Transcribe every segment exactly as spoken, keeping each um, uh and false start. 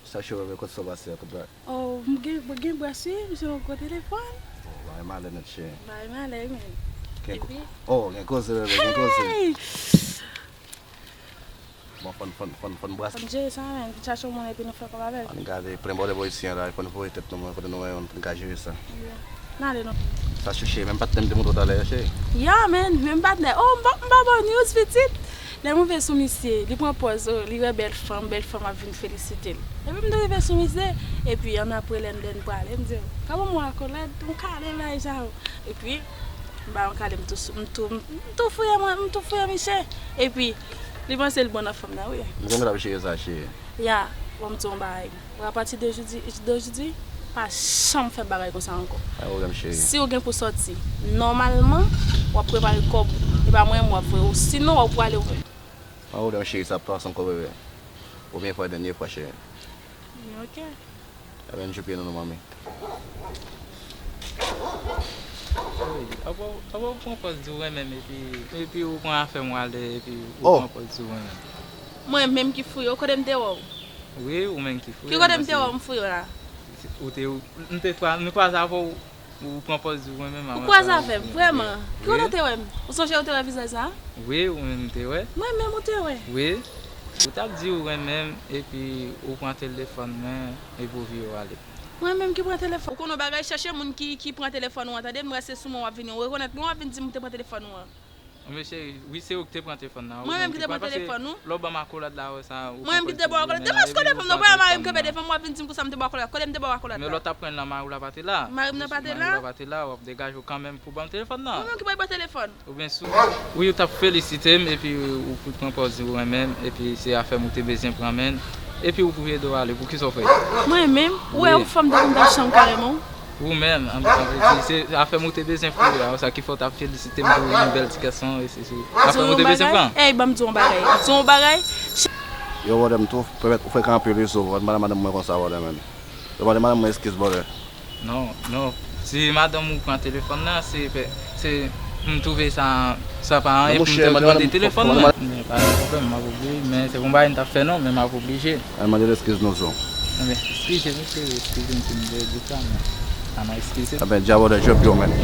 Sa cheri, kot sa w pase a, kot bagay? Oh, m gen, m gen bwès wi, misye yon gwo telefòn. Oh, bagay malè nèt cheri. Bagay malè, men. Gen ko- Epi, Oh, gen koze, bebe, gen koze. Hey! Bon, fòn, fòn, fòn, fòn bwès. Fòn jere sa, men. Chache yon moun epi nou fè kòb avè l. Ann gade, plen bòdè bò isi an la, fòn voye tèt nou, mwen, kote nou wè yon, pou n ka jere sa. N ale non. Sa cheri, menm patnè m te montre w talè a, cheri. Ya, men, menm patnè. Oh, m pa, m pa ba w news, pitit. Lè m rive sou misye, li pran pòz, oh, li wè bèl fanm, bèl fanm ap vin felisite l. Epi m te rive sou misye, epi ann apre lè n, lè n prale, m di, "Ka ban mwen akolad, m kale bay sa yo." Epi, m ba yon kale, m tou, m tou, m tou fouye mwen, m tou fouye misye. Epi, li panse l bon nan fanm nan, wi. M konn ap jere sa, cheri. Ya, bon, m di yon bagay. Apati de jodi, de jodi, pa janm fè bagay konsa ankò. Pa gen pwoblèm, cheri. Si w gen pou sòti, nòmalman, w ap prepare kòb ou. E pa mwen menm w ap voye. Sinon, w ap prale ou menm. Pa gen pwoblèm, cheri, sa ap pase ankò, bebe. Premye fwa, dènye fwa, cheri. Ok. Ebyen, n jou pye nou, non, manmi. Wi, apa, apa w pran pòz di w renmen m epi, epi ou pran afè m w ale epi ou Oh. Pran pòz di w renmen m. Mwen menm ki fouye w, kote m te wè w? Wi, ou menm ki fouye Ki kote m te wè w, m fouye w la? Ou te, m te kwa, m kwaze avè w, ou pran pòz di w renmen m. Ou kwaze avè m, vrèman? Ki kote w te wè m? Ou sonje ou te wè vizaj sa? Wi, ou menm m te wè. Mwen menm ou te wè? Wi. Ou t ap di ou renmen m epi ou pran telefòn mwen epi ou vire w ale. Mwen menm ki pran telefòn. Ou konnen yon bagay, chèche moun ki, ki pran telefòn ou an, tande? M wè se sou mwen w ap vini. Ou rekonèt mwen, w ap vin di m ou te pran telefòn ou an. Mesye, wi, se ou ki te pran telefòn nan. Mwen menm ki te pran telefòn ou? Lè w ban m akolad la, wè sa. Mwen menm ki te ba w akolad. Depi lòske w te fè m nan premye mari m kenbe telefòn, w ap vin di m konsa m te ba w akolad. Kote m te ba w akolad? Men lè w t ap pran l nan mari w la pa te la. Mari m nan pa te la? Mari w la pa te la, w ap degaje w kanmenm pou ban m telefòn nan. Mwen menm ki pral ba w telefòn. Oubyen sou. Wi, ou t ap felisite m, epi ou fout pran pòz di ou renmen m, epi se afè m ou te bezwen pran men, epi ou pou ede w ale, poukisa w fè? Mwen menm, ou wè yon fanm depi m t ap chanm kareman. Ou menm, an, an verite, se afè m ou te bezwen foure a, sa ki fè w t ap felisite m pou yon bèl ti gason, e se, se afè m ou te bezwen pran. Ey, ban m di yon bagay. Di yon bagay. Yo, brother, m twò frekan anpil wi, so, ou pa pale madanm mwen konsa, brother, man. Yo, mande madanm mwen eskiz, brother. Non, non. Si madanm ou pran telefòn nan, se, se, m twouve sa, sa pa anyen pou m te mande telefòn nan. Men pa gen pwoblèm, m ap oblije, men se pou bagay m t ap fè non, men m ap oblije. Al mande l eskiz non, so. Ebyen, eskize m, eskize m, eskize m si m te di sa, men. Sa mwen eskize m. Ebyen, djabòdè jwèt yo, men.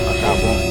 Pa ka bon.